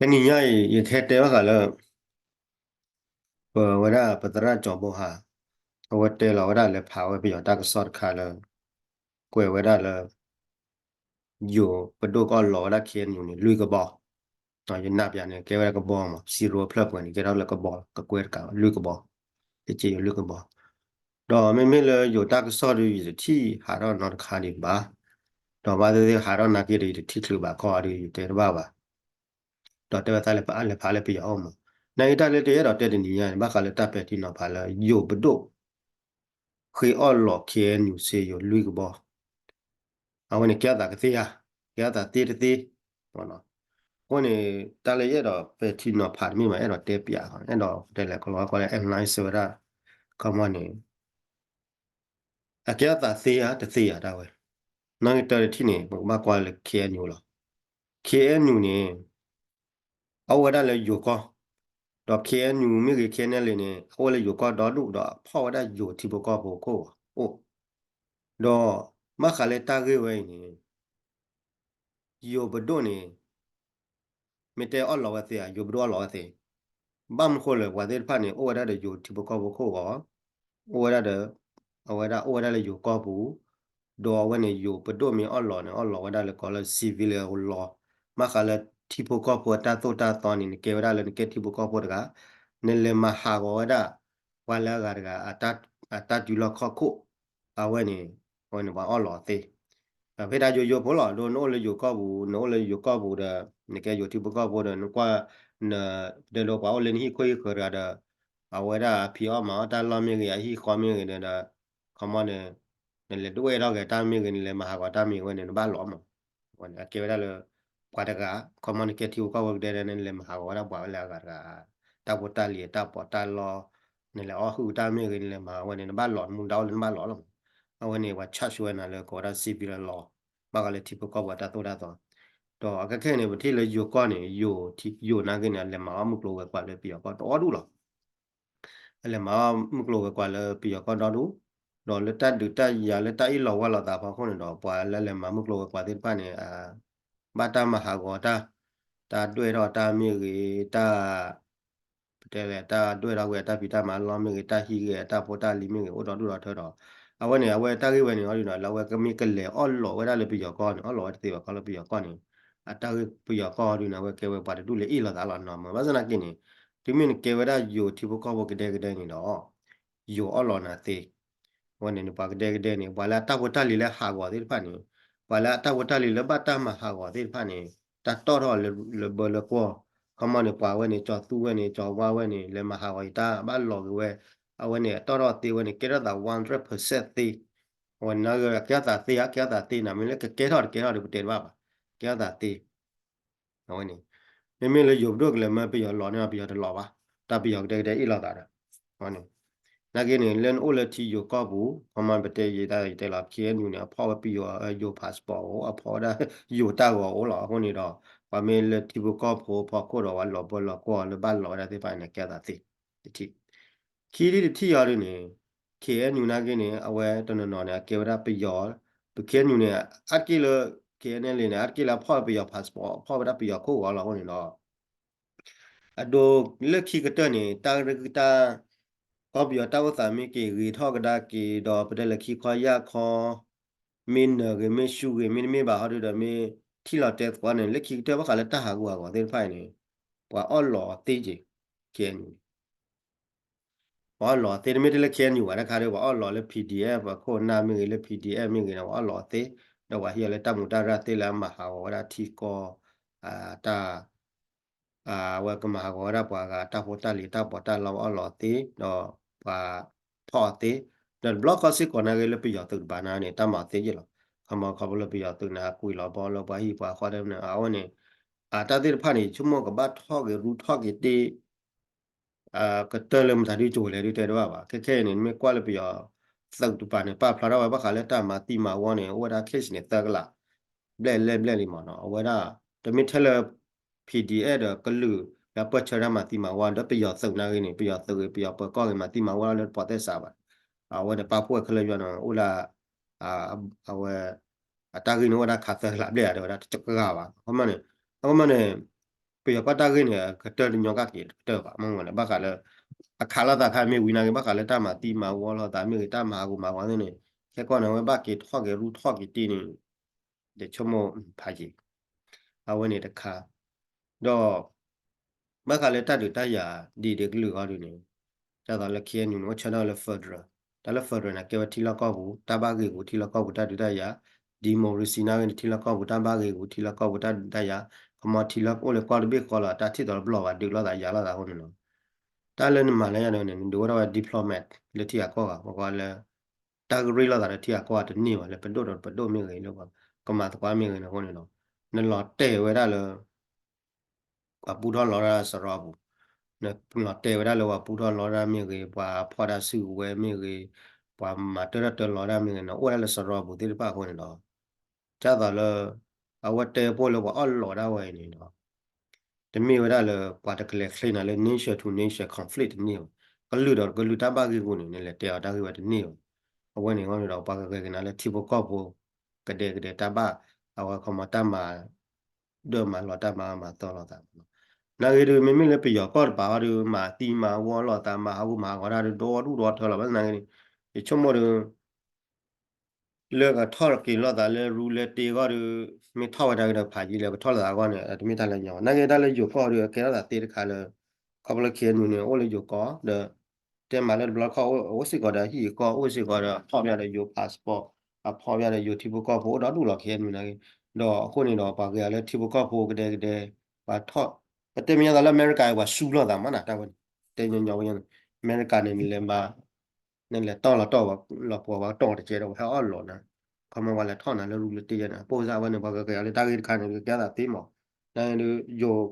တနံၤညါအံၤ ယကဟဲတဲဘၣ်ဃးလၢ ပဝဲဒၣ်ပသရၣ်ကၠီၤဘိဟါ အဝဲတဲလီၤဝဲဒၣ်လဲၤဖးဝဲပယီၤတၢ်ကစီၣ်တခါလၢ ကွဲးဝဲဒၣ်လၢ ယိၤပဒိၣ်ကအီၣ်လီၤဝဲဒၣ် ခ့ၣ်အဲၣ်ယူၣ်န့ၣ် လွံၢ်ကဘီ ယနၢ်ပျးန့ၣ် ကဲဝဲဒၣ်ကဘီမး စံရိဖျၢၣ်ပှဲၤန့ၣ် ကဲထီၣ်လၢကဘီ ကကွဲတကး လွံၢ်ကဘီ ကက့ယိၤလွံၢ်ကဘီ ဒီးမ့မ့ၢ်လၢယိၤတၢ်ကစီၣ်ဒီး ယတထံၣ်ဟးထီၣ်နီတခါဒံးဘၣ်, ဒီးဘၣ်သ့ၣ်သ့ၣ်ဟးထီၣ်နာ်က့ဒီး ယတထံၣ်ချုးဘၣ်ခီဒီး ယတဲတဘၣ်ဘၣ်, ဒီးတဲဝဲသးလဲၤဖးလဲၤဖးလၢပယီၤအအိၣ်မး, နာ်က့တၢ်လၢတအဲၣ်ဒိးတဲတနံၤညါန့ၣ် ဘၣ်ဃးလၢတၢ်ပဲာ်ထံနီၤဖးလၢယိၤပဒိၣ် ဃ့အီၣ်လီၤ ခ့ၣ်အဲၣ်ယူၣ် စ့ယိၤလွံၢ်ကဘီ အဝဲန့ၣ် ကဲထီၣ်သးကသ့ဧါ, ကဲထီၣ်သးသ့တသ့, အဃိန့ၣ် တၢ်လၢယအဲၣ်ဒိးပဲာ်ထံနီၤဖးတမ့ၢ်ဘၣ် အဲၣ်ဒိးတဲပျး အဲၣ်ဒိးတဲလဲၣ် ကလီၤဝဲကီလၢ analyze ဝဲဒၣ် ခီမီန့ၣ် အကဲထီၣ်သးသ့ဧါ တသ့ဧါ တၢ်ဝဲ, နီၣ်ဂံၢ်တၢတထံၣ်န့ၣ် ပကဘၣ်ကွၢ်လၢ ခ့ၣ်အဲၣ်ယူၣ် လီၤ. ခ့ၣ်အဲၣ်ယူၣ် န့ၣ် အအိၣ်ဝဲဒၣ်လၢယိၤကီၢ်, ဒီး ခ့ၣ်အဲၣ်ယူၣ် မ့ၢ်ဂ့ၤ ခ့ၣ်အဲၣ်ယူၣ် န့ၣ် အအိၣ်လၢယိၤကီၢ်ဒီဒူၣ် ဒီးအဖီၣ်ဝဲဒၣ်ယိၤထံဖိကီၢ်ဖိခိၣ်ဂီၤအိၣ်, ဒီးဘၣ်ဃးလၢတၢ်ဂ့ၢ်ဝဲအံၤန့ၣ် ယိၤပဒိၣ်န့ၣ် မ့ၢ်တဲအီၣ်လီၤဝဲသ့ဧါ, ယိၤပဒိၣ်အီၣ်လီၤဝဲသ့, ဘၣ်မနုၤဃိလဲၣ် ပှၤသ့ၣ်တဖၣ်န့ၣ် အိၣ်ဝဲဒၣ်ဒီးယိၤထံဖိကီၢ်ဖိခိၣ်ဂီၤ, အိၣ်ဝဲဒၣ်ဒီး အဝဲဒၣ်အိၣ်ဝဲဒၣ်လၢယိၤကီၢ်ပူၤ, ဒီးအဝဲန့ၣ် ယိၤပဒိၣ်မ့ၢ်အီၣ်လီၤန့ၣ် အီၣ်လီၤဝဲဒၣ်လၢကီၢ်လၢ civilian လီၤ, ဘၣ်ဃးလၢထံဖိကီၢ်ဖိအတၢ်သိၣ်တၢ်သီန့ၣ် နကဲဝဲဒၣ်လၢနကဲထံဖိကီၢ်ဖိတဂၤ, နလဲၤမၤဟးဂီၤဝဲဒၣ် ပှၤလၢအဂၤတဂၤ အတၢ်တုၤလီၢ်ခီၣ်ခိၣ်, အဝဲန့ၣ် အဝဲန့ၣ်ပှၤအီၣ်လီၤသ့ ဖဲဒၣ်ယိၤယိၤဖိလီၤ, ဒီးနအိၣ်လၢယိၤကီၢ်ပူၤ နအိၣ်လၢယိၤကီၢ်ပူၤဒီး နကဲယိၤထံဖိကီၢ်ဖိဒီး နကွၢ် န ဒဲလိပှၤအိၣ်လၢနဟံၣ်ခိၣ်ဟံၣ်ဃၢၤတဂၤဒီး အဝဲဒၣ်အဖံးအီၣ်မၤအီၣ်တၢ်လီၢ်မ့ၢ်ဂ့ၤ အဟံၣ်ဃီမ့ၢ်ဂ့ၤဒီး ခီမီန့ၣ် နလဲၤဒွဲၣ်ထီၣ်က့ၤတၢ်မ့ၢ်ဂ့ၤ နလဲၤမၤဟးဂီၤတၢ်မ့ၢ်ဂ့ၤဝဲန့ၣ် နဘၣ်လီၤမး, အကဲဝဲဒၣ်လၢ ပှၤတဂၤ ခီမီ နကဲထံဖိကီၢ်ဖိကဒဲဒဲ နလဲၤမၤဟးဂီၤဝဲဒၣ်ပှၤဝဲလၢအဂၤတဂၤ တၢ်ဖိတၢ်လံၤတၢ်ပီးတၢ်လီ နလဲၤအီၣ်ဟုၣ်တၢ်မ့ၢ်ဂ့ၤ နလဲၤမၤဝဲန့ၣ် နဘၣ်လီၤ နမူဒါအိၣ်လၢနဘၣ်လီၤလီၤမး, အဝဲန့ၣ် ပှၤ charge ဝဲနၤလၢကိးဝဲဒၣ် civilian လီၤ, ဘၣ်ဃးလၢထံဖိကီၢ်ဖိအတၢ်သိၣ်တၢ်သီ, ဒီးအခဲခဲအံၤန့ၣ် ပထံၣ်လၢယိၤကီၢ်န့ၣ် ယိၤထံ ယိၤနာ်က့န့ၣ် အလဲၤမၤအီၣ်မုၢ်ကျိၤဝဲၤကွာ်လၢပယီၤကီၢ်ဒီဒူၣ်လီၤ အလဲၤမၤအီၣ်မုၢ်ကျိၤဝဲၤကွာ်လၢပယီၤကီၢ်ဒီဒူၣ်, ဒီးလၢတၢ်ဒုးတၢ်ယၤလၢတၢ်အ့ၣ်လိာ်ဝါလိာ်သးဖီခိၣ်န့ၣ်ဒီး ပှၤလၢလဲၤမၤမုၢ်ကျိၤဝဲၤကွာ်သ့ၣ်တဖၣ်န့ၣ် ဘၣ်တၢ်မၤဟးဂီၤတၢ်, တၢ်ဒွဲၣ်ထီၣ်တၢ်မ့ၢ်ဂ့ၤ တၢ် ပတဲလဲၣ် တၢ်ဒွဲၣ်ထီၣ်ဝဲတၢ်ဖံးတၢ်မၤလီၢ်မ့ၢ်ဂ့ၤ တၢ်ဟံးဂ့ၤ တၢ်ဖိတၢ်လံၤမ့ၢ်ဂ့ၤ အိၣ်ဒီဒူၣ်ဒီထၢဒီး အဝဲန့ၣ် အဝဲတၢ်ဂ့ၢ်ဝဲန့ၣ် အီၤဒ်န့ၣ် လၢအဝဲကမ့ၢ်ကလဲၤအီၣ်လီၤဝဲဒၣ်လၢပယီၤကီၢ်န့ၣ် အီၣ်လီၤဝဲတသ့ဘၣ်ခီလၢပယီၤကီၢ်န့ၣ် အတၢ်ဂ့ၢ်ပယီၤကီၢ်အီၤဒ်န့ၣ် အဝဲကဲဝဲပှၤတဒူၣ်လၢအ့ၣ်လိာ်သးလီၤနီၤ မ့ၢ်ဘၣ်ဆၣ်သနာ်က့န့ၣ် တုၤမ့ၢ်နကဲဝဲဒၣ်ယိၤထံဖိကီၢ်ဖိကဒဲကဒဲန့ၣ်ဒီး ယိၤအီၣ်လီၤနၤသ့ အဝဲန့ၣ် ပှၤကဒဲကဒဲန့ၣ် ပှၤလၢအတၢ်ဖိတၢ်လံၤလၢဟးဂီၤသ့ၣ်တဖၣ်န့ၣ် ပှၤလၢအတၢ်ဖိတၢ်လံၤလၢဘၣ်တၢ်မၤဟးဂီၤသ့ၣ်တဖၣ်န့ၣ် တၢ်တီၣ်ထီၣ်လၢလၢဘၢလၢကွီၢ် ခီမီန့ၣ် ပှၤဝဲန့ၣ် ကၠီၤသူဝဲန့ၣ် ကၠီၤဝါဝဲန့ၣ် လဲၤမၤဟးဂီၤယတၢ်ဘၣ်လီၤက့ၤဝဲ အဝဲန့ၣ် အတီၣ်ထီၣ်သ့ဝဲန့ၣ် ကဲထီၣ်သး one hundred percent သ့ အဝဲန့ၣ် ကဲထီၣ်သးသ့ဧါ ကဲထီၣ်သးသ့နၤ မ့ၢ်လၢကကဲထီၣ်တကဲထီၣ်ဒီး ပတဲတဘၣ်ဘၣ် ကဲထီၣ်သးသ့ အဝဲန့ၣ် မ့မ့ၢ်လၢယိၤပဒိၣ်ကလဲၤမၢပယီၤလီၤန့ၣ် ပယီၤတလီၤဘၣ် တၢ်ပယီၤကဒဲကဒဲအ့ၣ်လိာ်သးဒီး အဝဲန့ၣ် နာ်က့န့ၣ် လၢနအိၣ်လၢထံယိၤကီၢ်ပူၤ ခီမီပတဲယတၢ်ယတဲလီၤ ခ့ၣ်အဲၣ်ယူၣ်န့ၣ် အဖီၣ်ဝဲပယီၤယိၤ passport အိၣ် အဖီၣ်ဝဲဒၣ်ယိၤတၢ်ဂီၤအိၣ်လီၤ အဃိန့ၣ်ဒီး ပှၤမ့ၢ်လၢထံဖိကီၢ်ဖိဖီခိၣ်ဒီး ပှၤလီၤဘၢလီၤကွီၢ်လၢဘၣ်လီၤဝဲဒၣ်သ့ၣ်တဖၣ်န့ၣ် ကဲထီၣ်သးသ့ တထံၣ် ခံထံၣ်တထံၣ်အီၤဒ်န့ၣ် ခ့ၣ်အဲၣ်ယူၣ်နာ်က့န့ၣ် အဝဲတနီၤနီၤန့ၣ် အကဲဝဲဒၣ်ပယီၤ ပခ့ၣ်အဲၣ်ယူၣ်န့ၣ် အါတက့ၢ်လၢ ခ့ၣ်အဲၣ်ယူၣ်န့ၣ် အါတက့ၢ်လၢအဖီၣ်ပယီၤ passport ဖီၣ်ဝဲဒၣ်ပယီၤခိၣ်ဂီၤလီၤအဃိန့ၣ်ဒီး အဒိ လၢခံကတၢၢ်န့ၣ် တၢ်ရ့တၢ် ကီၢ်ပယီၤတၢ်အိၣ်သးမ့ၢ်က့ၤဂ့ၤထီၣ်ကဒါက့ၤဒီး ပတဲလၢခံခီယၢ်ခီ မ့ၢ်နၢၤဂ့ၤ မ့ၢ်ဆူဂ့ၤ မ့တမ့ၢ်ဘၣ်ဟီဒုဒီး မ့ၢ်ထံၣ်လီၤတဲသကိးန့ၣ် လၢခံကတၢၢ်ဘၣ်ဃးလၢတၢ်ဟးဂူာ်ဟးဂီၤသ့ၣ်တဖၣ်အံၤန့ၣ် ပှၤအီၣ်လီၤအီၤသ့က့ၤ ခ့ၣ်အဲၣ်ယူၣ်န့ၣ် ပှၤအီၣ်လီၤအီၤသ့ တမ့ၢ်ထဲလၢ ခ့ၣ်အဲၣ်ယူၣ် ဘၣ်တခါဒီး ပှၤအီၣ်လီၤလၢ ပီၣ်ဒီးအ့ၣ် ပှၤခိၣ်နၢ်မ့ၢ်ဂ့ၤ လၢ ပီၣ်ဒီးအ့ၣ် မ့ၢ်ဂ့ၤန့ၣ် ပှၤအီၣ်လီၤအီၤသ့ ဒီးပှၤဟ့ၣ်အီၤလၢတၢ်မူးတၢ်ရၢ်သ့လၢအမၤဟးဂီၤဝဲဒၣ်ထံကီၢ် တၢ် အဝဲကမၤဟးဂီၤဝဲဒၣ်ပှၤဂၤတၢ်ဖိတၢ်လံၤတၢ်ပီးတၢ်လီအီၣ်လီၤသ့ ဒီးပှၤဖီၣ်အီၤသ့ ဒီးတဘျီဃီစ့ၢ်ကီးနာ်က့လၢပယီၤသုးတဘ့ၣ်နာ်န့ၣ် တၢ်မၤသ့ယ့ၣ်လီၤ ခီမီခီဖျိလၢပယီၤသုးန့ၣ် ဟးကွံာ်လီၤဘီလၢပှၤဟံၣ်ပှၤဃီဒဲမနုၤ အဝဲန့ၣ် အတၢ်သ့ၣ်တဖၣ်န့ၣ် ဆိကမိၣ်ကဘၣ်ထီၣ်က့ၤရူထီၣ်က့ၤတ့ၢ် ကတၢၢ်လၢမတၤဒုကၠိၤလဲၣ်ဒုတဲတဘၣ်ဘၣ် ခဲခဲအံၤန့ၣ် နမ့ၢ်ကွၢ်လၢပယီၤသုးတပၤန့ၣ် ပာ်ဖျါထီၣ်ဝဲဘၣ်ဃးလၢတၢ်မၤသံမၤဝီန့ၣ် အိၣ်ဝဲဒၣ် case န့ၣ် သၢကလး ဘျဲၣ်လဲၣ်ဘျဲၣ်လံမ့ၢ်နီၤ အဝဲဒၣ် တမ့ၢ်ထဲလၢ ပီၣ်ဒီးအ့ၣ် ဒီးကလုာ်လၢပၢၢ်ဆၢတၢ်မၤသံမၤဝီ ဒီးပယီၤသုးနာ်ဂ့ၤန့ၣ် ပယီၤသုးဂ့ၤ ပယီၤပၢၤကီၢ်ဂ့ၤ မၤသံမၤဝီလၢတပီၣ်သဲစးဘၣ် အဝဲန့ၣ် ပာ်ဖှိၣ်ဝဲခဲလၢာ်ယွၤန့ၣ် အိၣ်ဒၣ် အဝဲ အတၢ်ဂ့ၢ်န့ၣ်အိၣ်ဝဲဒၣ်ခးသၢကလးဘျဲၣ်ဧါ တဲဝဲဒၣ်တကဂၤဘၣ် အခီမီန့ၣ် အခီမီန့ၣ် ပယီၤကီၢ်တၢ်ဂ့ၢ်န့ၣ် ကတၢၢ်တညီကၣ်က့ၤတကတၢၢ်ဘၣ် မ့ၢ်ဝဲန့ၣ် ဘၣ်ဃးလၢ အခးလိာ်သးခါမ့ၢ်ဝံၤနာ်က့ ဘၣ်ဃးလၢတၢ်မၤသံမၤဝီလိာ်သးမ့ၢ်ဂ့ၤ တၢ်မၤဟးဂူာ်မၤဂီၤသ့ၣ်န့ၣ် ခဲကီၢ်န့ၣ် အဝဲဘၣ်က့ၤထီၣ်က့ၤရူၢ်ထီၣ်က့ၤတ့ၢ်န့ၣ် ယဆိကမိၣ်ဖးယံၤ အဝဲန့ၣ်တခါ ဒီး ဘၣ်ဃးလၢတၢ်ဒုးတၢ်ယၤဒ်ဒ်ကလုာ်ဃီဒုးန့ၣ် ဒ်သိးလၢ K N U န့ၣ် အိၣ်ဆၢထၢၣ်လၢ federal တၢ်လၢ federal န့ၣ် ကဲဝဲထံလီၢ်ကီၢ်ပူၤ တၢ်ဘၣ်ဂ့ၤပူၤ ထံလီၢ်ကီၢ်ပူၤတၢ်ဒုးတၢ်ယၤ democracy နာ်ဂ့ၤန့ၣ် ထံလီၢ်ကီၢ်ပူၤတၢ်ဘၣ်ဂ့ၤပူၤ ထံလီၢ်ကီၢ်ပူၤတၢ်ဒုးတၢ်ယၤ ခမီထံလီၢ်အိၣ်လၢကီၢ်တဘ့ၣ်ဃီလီၤ တၢ်ထံၣ်သီတဘျီဘၣ်ဒုးလိာ်သးယၤလိာ်သးအဃိန့ၣ်လီၤ. တၢ်လၢနမၤလၢယၤန့ၣ် နဒုးအိၣ်ထီၣ်ဝဲ diplomat လၢထံဂၤကီၢ်ဂၤ ပကွၢ်လၢ တၢ်ကရ့လိာ်သးလၢထံဂၤကီၢ်ဂၤတန့ၢ်ဘၣ် လၢပဒိၣ်ဒီးပဒိၣ်မ့ၢ်ဂ့ၤ လၢပှၤကမၤသကိးမ့ၢ်ဂ့ၤန့ၣ်အဃိန့ၣ်လီၤ. နလီၤတဲာ်ဝဲဒၣ်လၢ ပှၤပူထီၣ်လီတၢ်စရီပူၤ, နလီၤတဲာ်ဝဲဒၣ်လၢပှၤပူထီၣ်လီတၢ်မ့ၢ်ဂ့ၤ, ပှၤဖီၣ်တၢ်စုကဝဲၤမ့ၢ်ဂ့ၤ, ပှၤမၤတၢ်တၢ်တၢလီတၢ်မ့ၢ်ဂ့ၤန့ၣ် အိၣ်ဝဲဒၣ်လၢစရီပူၤသ့ၣ်တဖၣ်အဃိန့ၣ်ဒီး ဒ်သိးလၢ အဝဲတဲပိၢ်လၢပှၤအီၣ်လီးဒၣ်ဝဲအံၤန့ၣ်ဒီး တမ့ၢ်ဝဲဒၣ်လၢပှၤတကလဲၤချ့နၤလၢ nation to nation conflict တန့ၢ်ဘၣ်. ကလုာ်ဒီးကလုာ်တၢ်ဘၣ်ဂ့ၢ်ပူၤန့ၣ် နလဲၤတဲအီၤတၢ်ဂ့ၢ်ဝဲတန့ၢ်ဘၣ်. အဝဲန့ၣ်အဃိန့ၣ်ဒီး ပှၤကဂဲၤက့ၤနၤလၢထံဖိကီၢ်ဖိ ကဒဲကဒဲတၢ်ဘၣ် အဝဲခီမီတၢ်မၤ ဒၢမၤလီၤတၢ်မၤမၤသီလိာ်သး နာ်ဂ့ၤဒုး မ့မ့ၢ်လၢပယီၤကီၢ်တပၤအီၤဒုး မၤသံမၤဝီလိာ်သး မၤဟးဂူာ်မၤဟးဂီၤတၢ်ဒုး ဒိၣ်ဒူၣ်ဒီးထၢလီၤ ဘၣ်ဆၣ်နာ်ဂ့ၤန့ၣ် ယဆိကမိၣ်ဒုး လၢကထီၣ်က့ၤလိာ်သးလၢရူလၢတ့အဂီၢ်ဒုး မ့ၢ်ထီၣ်ဝဲဒၣ်ကဒီးဖးယံၤလၢကထီၣ်လိာ်သးအဂီၢ်န့ၣ် တမ့ၢ်တၢ်လၢညီဘၣ်. နာ်ဂ့ၤတၢ်လၢယိၤကီၢ်ဒုး အကဲထီၣ်သးသ့တခါလၢ ခီဖျိလၢ K N U န့ၣ် အိၣ်လၢယိၤကီၢ်ဒီး တဲမၤလၢတဘျီခီၣ် အိၣ်စ့ၢ်ကီးဒီးဟံၣ်ကီၢ် အိၣ်စ့ၢ်ကီးဒီးဖီၣ်ဖျါဒီးယိၤ passport အဖီၣ်ဖျါဒီးယိၤထံဖိကီၢ်ဖိအိၣ်ဒီဒူၣ်လီၤ K N U နာ်ဂ့ၤ. ဒီးအဃိန့ၣ်ဒီး ပှၤဂ့ၤအီၤလၢထံဖိကီၢ်ဖိကဒဲကဒဲ ပှၤထီၣ် ပတဲမ့ၢ်ညါသးလၢအမဲရကၤအံၤ ပှၤစူၤလိာ်သးမးနၤ တၢ်ဝဲန့ၣ် တဲညီညီဝဲန့ၣ် အမဲရကၤန့ၣ် နလဲၤမၤ နလဲၤတီၢ်လီၤတီၢ်လီၤပှီၤ ပှၤကတီၢ်တကဲဒီး ပှၤဟဲအီၣ်လီးနၤ ခီမီပှၤလဲၤထီၣ်နၤလၢရူလၢတ့ယဲန့ၣ် အပိၢ်စၢ်ဝဲန့ၣ် ပှၤကဂဲၤအီၤလၢတၢ်ဂ့ၢ်တခါန့ၣ် ကကဲထီၣ်သးသ့မး နာ်ဂ့ၤဒုးယိၤ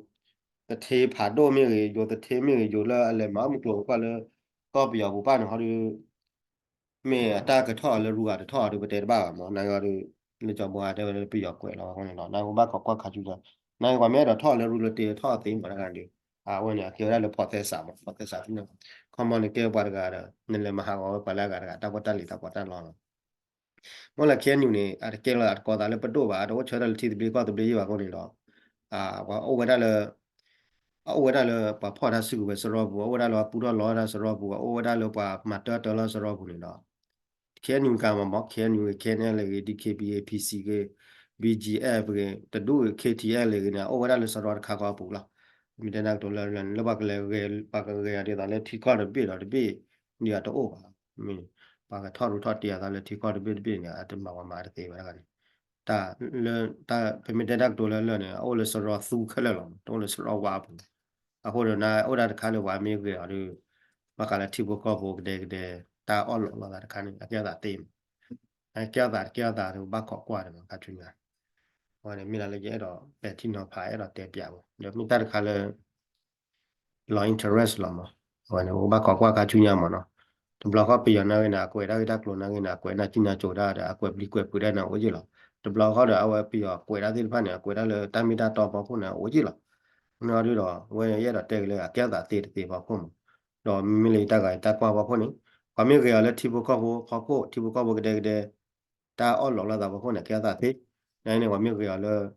သထ့ဖးဒိၣ်မ့ၢ်ဂ့ၤ ယိၤသထ့မ့ၢ်ဂ့ၤ ယိၤလၢအလဲၤမၤအီၣ်မုၢ်ကျိၤဝဲၤကွာ်လၢ ကီၢ်ပယီၤပူၤပၢ်န့ၣ်ဟီဒုး မ့ၢ်အတၢ်ကထီၣ်အီၤလၢရူဂၤတထီၣ်အီၤဒုး ပတဲတဘၣ်ဘၣ်မး နာ်ဂ့ၤဒုး လၢကၠီၤဘိဟးတဲဝဲလၢပယီၤကွဲးလီၤအဃိန့ၣ်ဒီး နာ်ဂ့ၤဘၣ်ခိးကွၢ်ခါဆူညါ နာ်ဂ့ၤပှၤမ့ၢ်အဲၣ်ဒိးထီၣ်အီၤလၢရူလၢတ့ထီၣ်အီၤသ့မးတခါဒုး အဝဲန့ၣ် အကဲဝဲဒၣ်လၢ process မး process ဖဲန့ၣ် ခီမီန့ၣ်ကဲပှၤတဂၤဒီး နလဲၤမၤဟးဂီၤဝဲပှၤလၢအဂၤတဂၤ တၢ်ပီးတၢ်လံၤတၢ်ပီးတၢ်လီလီၤ မ့ၢ်လၢ K N U န့ၣ် အတကဲလၢအတကိးသးလၢပဒိၣ်ဘၣ် အတအိၣ်ဆၢထၢၣ်လၢထံသဘျ့ကီၢ်သဘျ့ယဲၢ်ဘၣ်အဃိန့ၣ်ဒီး ပှၤအိၣ်ဝဲဒၣ်လၢ အအိၣ်ဝဲဒၣ်လၢပှၤဖီၣ်တၢ်စုကဝဲၤစရီပူၤ အအိၣ်ဝဲဒၣ်လၢပှၤပူထီၣ်လီတၢ်စရီပူၤ အအိၣ်ဝဲဒၣ်လၢပှၤမၤတၢ်တၢလီၢ်စရီပူၤန့ၣ်ဒီး K N U ကမၤမး K N U ဂ့ၤ K N L ဂ့ၤ D K B A P C ဂ့ၤ B G F ဂ့ၤ တဒူၣ်ဂ့ၤ K T L ဂ့ၤန့ၣ် အအိၣ်ဝဲဒၣ်လၢစရီတခါဃီအပူၤလီၤ မ့ၢ်တဲဒၣ်ကတိၤလၢလၢန့ၣ် လၢပှၤကလဲၤဂဲၤ ပှၤကဂဲၤအီၤဒ်သိးလၢထံကီၢ်တဘ့ၣ်ဒီးတဘ့ၣ် ဒ်အတအိၣ်ဘၣ် မ့ၢ်ပှၤကထီၣ်ရူးထီၣ်တ့အသးလၢထံကီၢ်တဘ့ၣ်တဘ့ၣ်န့ၣ် အတမၤပှၤမၤတသ့ဘၣ်တဂၤန့ၣ် တၢ်လၢ တၢ်ပမ့ၢ်တဲတၢ်ကတိၤလၢလၢန့ၣ် အအိၣ်လၢစရီသူခဲလၢာ်လီၤ တအိၣ်လၢစရီဝါအပူၤ အဃိဒီးနအိၣ်ဒၣ်တခါလၢပှၤမ့ၢ်ဂဲၤအီၤဒီး ဘၣ်ဃးလၢထံဖိကီၢ်ဖိကဒဲကဒဲ တၢ်အီၣ်လီးလိာ်သးတခါန့ၣ် အကဲထီၣ်သးသ့မး အကဲထီၣ်သးတကဲထီၣ်သးဒီးဘၣ်ခိးကွၢ်ဒီးခါဆူညါ အဝဲန့ၣ်မ့ၢ်ဒၣ်လၢယအဲၣ်ဒိးပဲာ်ထံနီၤဖးအဲၣ်ဒိးတဲပျးဝဲ ဒီးမ့ၢ်တၢ်တခါလၢ လီၤ interest လီၤမး အဝဲန့ၣ် ပဘၣ်ခိးကွၢ်ခါဆူညါမးနီၤ တဘျီဃီပယီၤနာ်ဂ့ၤန့ၣ် အကွဲးတၢ်ဂ့ၢ်တၢ်ကျိၤနာ်ဂ့ၤန့ၣ် အကွဲးနၢ်စံၣ်နၢ်စိၤတၢ်ဒီး အကွဲးပျံၤကွဲးဖုးတၢ်န့ၣ် အိၣ်ယ့ၢ်လီၤ တဘျီဃီဒီး အဝဲပယီၤကွဲးတၢ်သ့ၣ်တဖၣ်န့ၣ် အကွဲးတၢ်လၢတၢ်မ့ၢ်တၢ်တီဖီခိၣ်န့ၣ် အိၣ်ယ့ၢ်လီၤ မ့ၢ်အီၤဒုဒီး အဝဲယအဲၣ်ဒိးတဲက့ၤလၢအကဲထီၣ်သးသ့တသ့ဖီခိၣ်မး ဒီးမ့မ့ၢ်လၢယတၢ်ဂၤယတၢ်ကွၢ်ဖီခိၣ်န့ၣ် ပှၤမ့ၢ်ဂဲၤအီၤလၢထံဖိကီၢ်ဖိဖီခိၣ် ထံဖိကီၢ်ဖိကဒဲကဒဲ တၢ်အီၣ်လီးလိာ်သးဖီခိၣ်န့ၣ် အကဲထီၣ်သးသ့ နာ်ဂ့ၤန့ၣ် ပှၤမ့ၢ်ဂဲၤအီၤလၢ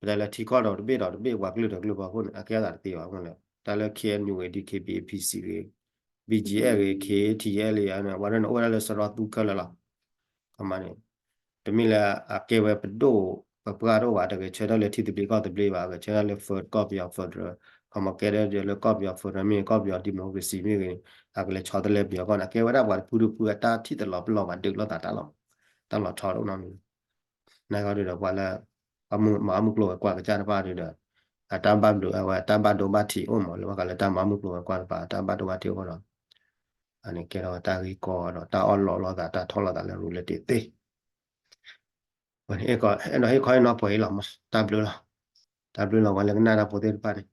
ပတဲလၢထံကီၢ်ဒီးတဘ့ၣ်ဒီးတဘ့ၣ် ပှၤကလုာ်ဒီးကလုာ်ဖီခိၣ်န့ၣ် အကဲထီၣ်သးတသ့ဘၣ်အဃိန့ၣ် တၢ်လၢ K N U ဂ့ၤ D K B A P C ဂ့ၤ B G F ဂ့ၤ K T L ဂ့ၤန့ၣ် ပှၤဒ်န့ၣ်အိၣ်ဝဲဒၣ်လၢစရီသူခဲလၢာ်လီၤ ခီမီန့ၣ် တမ့ၢ်လၢအကဲဝဲပဒိၣ်ပပှၢ်တအိၣ်ဘၣ် တဂဲၤဆၢထၢၣ်လၢထံသဘျ့ကီၢ်သဘျ့ဘၣ် ဂဲၤဆၢထၢၣ်လၢ fed ကီၢ်ပယီၤ federal ခီမီကဲဒ်လၢကီၢ်ပယီၤ federal မ့ၢ်ဂ့ၤ ကီၢ်ပယီၤ democracy မ့ၢ်ဂ့ၤ အကလဲၤဆီတလဲပယီၤကီၢ်န့ၣ် အကဲဝဲဒၣ်ပှၤတဖုတဖုအတၢ်ထံၣ်တလီၤပလီၢ်ဘၣ်ဒုးလိာ်သးတၢ်လီၤ တၢ်လီၤထီတအိၣ်နီတမံၤ နာ်ဂ့ၤဒုဒီးပှၤလၢ ပှၤမၤအီၣ်မုၢ်ကျိၤဝဲၤကွာ်ကစၢ်တဖၣ်ဒုဒီး အတၢ်ဘၣ်ဘျုးအဝဲတၢ်ဘၣ်ဒိဘၣ်ထံးအိၣ်မး လၢဘၣ်ဃးလၢတၢ်မၤအီၣ်မုၢ်ကျိၤဝဲၤကွာ်တဖၣ် တၢ်ဘၣ်ဒိဘၣ်ထံးအိၣ်ဒီး အန့ၣ်ကဲထီၣ်တၢ်ဂ့ၢ်ကီဒီးတၢ်အီၣ်လီးလိာ်သးတၢ်ထီၣ်လိာ်သးလၢရူလၢတ့သ့ ဝဲန့ၣ် အဲၣ်ဒိးဟ့ၣ်ခီဟ့ၣ်နီၤပှဲၤအံၤလီၤမး တၢ်ဘျုးလီၤ တၢ်ဘျုးလီၤဝဲလၢကနၣ်တၢ်ဖိသ့ၣ်တဖၣ်န့ၣ်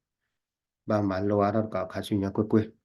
ဘၣ်မၤလိအါထီၣ်တကးခါဆူညါကွ့ၢ်ကွ့ၢ်